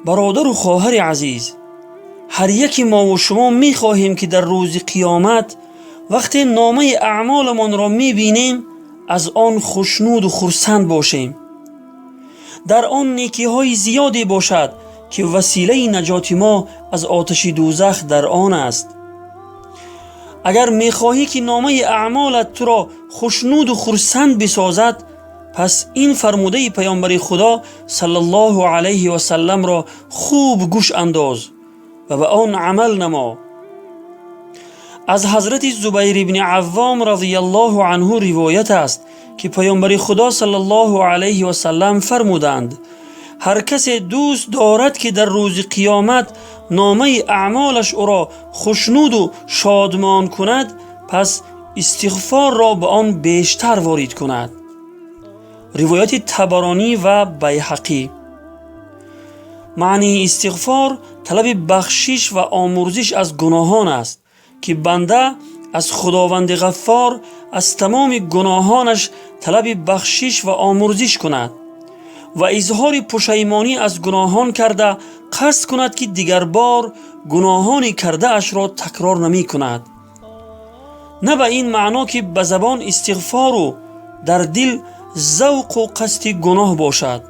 Бародару хоҳари азиз, ҳар яки мову шумо мехоҳем, ки дар рӯзи қиёмат вақте номаи аъмоламонро мебинем, аз он хушнуду хурсанд бошем. Дар он некиҳои зиёде бошад, ки василаи наҷоти мо аз оташи дӯзах дар он аст. Агар мехоҳӣ, ки номаи аъмолат туро хушнуду хурсанд бисозад, пас ин фармудаи паёмбари Худо саллаллоҳу алайҳи васалламро хуб гӯш андоз ва ба он амал намо. Аз ҳазрати Зубайр ибни Аввом разияллоҳу анҳу ривоят аст, ки паёмбари Худо саллаллоҳу алайҳи васаллам фармуданд: «Ҳар касе дӯст дорад, ки дар рӯзи қиёмат номаи аъмолаш ӯро хушнуду шодмон кунад, пас истиғфорро ба он бештар ворид кунад». Ривояти Табаронӣ ва Байҳақӣ. Маънии истиғфор талаби бахшиш ва омурзиш аз гуноҳон аст, ки банда аз Худованди Ғаффор аз тамоми гуноҳонаш талаби бахшиш ва омурзиш кунад ва изҳори пушаймонӣ аз гуноҳон карда, қасд кунад, ки дигарбор гуноҳони кардаашро такрор намекунад. На ба ин маъно, ки ба забон истиғфору дар дил завқу қасди гуноҳ бошад.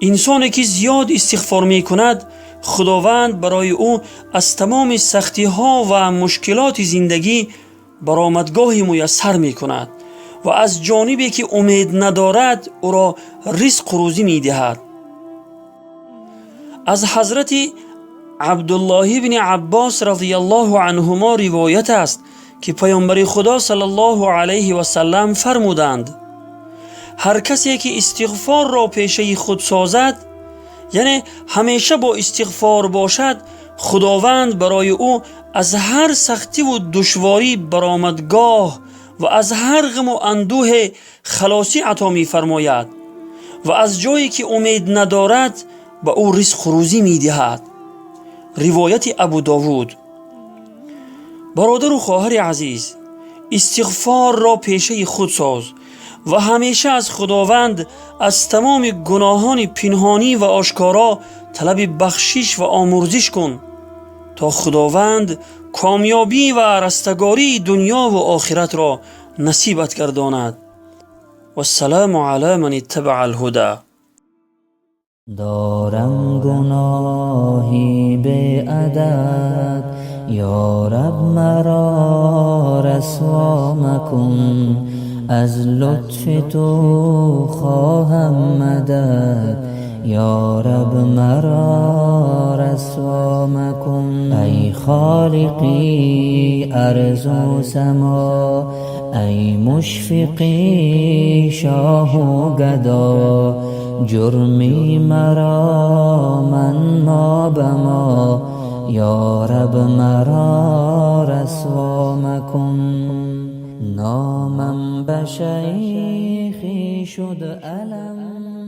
Инсоне ки зиёд истиғфор мекунад, Худованд барои ӯ аз тамоми сахтиҳо ва мушкилоти зиндагӣ баромадгоҳи муяссар мекунад ва аз ҷонибе, ки умед надорад, ӯро ризқу рӯзӣ медиҳад. Аз ҳазрати Абдуллоҳ ибни Аббос разияллоҳу анҳумо ривоят аст, ки паёмбари Худо саллаллоҳу алайҳи васаллам фармуданд: «Ҳар касе ки истиғфорро пешаи худ созад, яъне ҳамеша бо истиғфор бошад, Худованд барои ӯ аз ҳар сахтиву душворӣ баромадгоҳ ва аз ҳар ғаму андӯҳе халосӣ ато мефармояд ва аз ҷое, ки умед надорад, ба ӯ ризқу рӯзӣ медиҳад». Ривояти Абу Довуд. Бародару хоҳари азиз, истиғфорро пешаи худ соз ва ҳамеша аз Худованд аз тамоми гуноҳони пинҳонӣ ва ошкоро талаби бахшиш ва омурзиш кун, то Худованд комёбӣ ва растагории дунёву охиратро насибат гардонад. Вассалому ала ман иттабаа алҳуда. Дорам гуноҳи беадад, ё Раб, маро расво макун. Аз лутфи ту хоҳам мадад, ё Раб, маро расво макун. Ай холиқи арзу само, ай мушфиқи шоҳу гадо, ҷурми маро манмо ба мо, ё Раб, маро расво макун. Номам ба шайхӣ шуд алам.